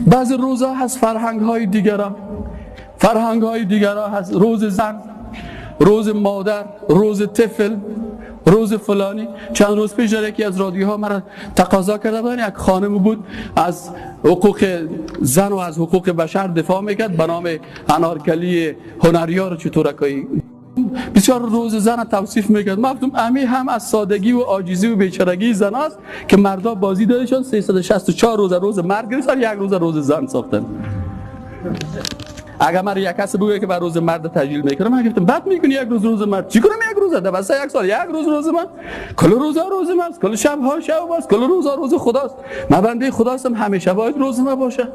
بعض روزها هست فرهنگ های دیگران، فرهنگ های دیگران هست، روز زن، روز مادر، روز طفل، روز فلانی. چند روز پیش در یکی از رادیوها مرا تقاضا کرده بودن، یک خانم بود از حقوق زن و از حقوق بشر دفاع میکرد به نام انارکلی هنریار چطورکایی، بسیار روز زن توصیف میکرد. ما گفتم امی هم از سادگی و عاجزی و بیچارگی زن است که مردا بازی دادشان 364 روز روز مرد گرفتن، یک روز روز زن ساختن. اگر من یک کسی بگه که بر روز مرد تجلیل میکنم، من گفتم بد میکنی، یک روز روز مرد چی کنم؟ یک روز ده بس یک سال یک روز روز من، کل روزا روز من است، کل شب ها شب است، کل روزا روز خداست. من بنده خدا هستم، همیشه باید روز من باشه.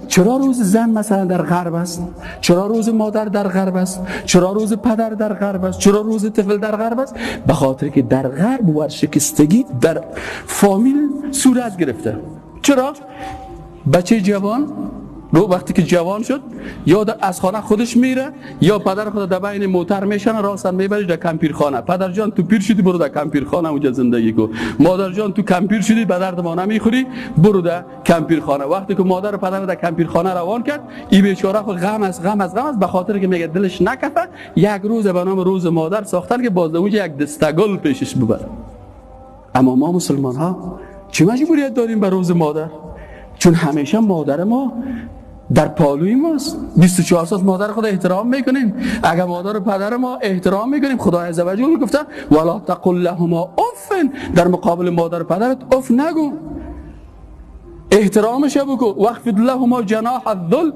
چرا روز زن مثلا در غرب است؟ چرا روز مادر در غرب است؟ چرا روز پدر در غرب است؟ چرا روز طفل در غرب است؟ به خاطر که در غرب ورشکستگی در فامیل صورت گرفته. چرا؟ بچه جوان رو وقتی که جوان شد یا از خانه خودش میره یا پدر خود در بین موتر میشنه، راستن میبرش در کمپیرخانه. پدر جان تو پیر شدی برو در کمپیرخانه اونجا زندگی کن. مادر جان تو کمپیر شدی به درد ما نمیخوری برو در کمپیرخانه. وقتی که مادر و پدر در کمپیرخانه روان کرد، این بیچاره خود غم از غم از غم است، به خاطر که میگه دلش نکفه، یک روز به نام روز مادر ساختن که باز اونجا یک دستگل پیشش ببره. اما ما مسلمان ها چه مجبوریت داریم به روز مادر؟ چون همیشه مادر ما در پالوی ماست. 24 ساعت مادر خود احترام میکنیم. اگر مادر و پدر ما احترام میکنیم، خدای عزوجل گفته ولا تقل لهما اف، در مقابل مادر و پدرت اف نگو، احترامش بکن. وخفض لهما جناح الذل،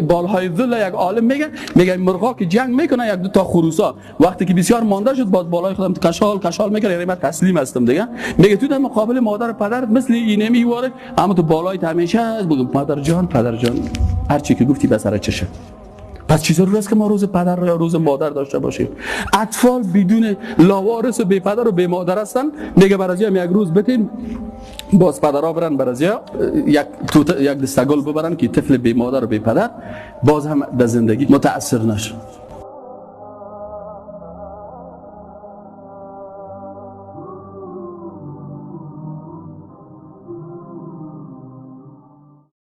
بالهای ذل. یک عالم میگه مرغا که جنگ میکنه یک دو تا خروسا وقتی که بسیار مانده شد باز بالای خودم کشال کشال میکنه، یعنی من تسلیم هستم دیگه. میگه تو در مقابل مادر و پدرت مثل اینه میواره، اما تو بالای همیشه بگو مادر جان پدر جان هر چی که گفتی بس سر چشه. پس چیزا رو است که ما روز پدر یا روز مادر داشته باشیم. اطفال بدون لاوارث و بی پدر و بی مادر هستن، میگه برازی هم یک روز بتیم باز پدرها برن برازی یک دسته گل ببرن که طفل بی مادر و بی پدر باز هم در زندگی متاثر نشه.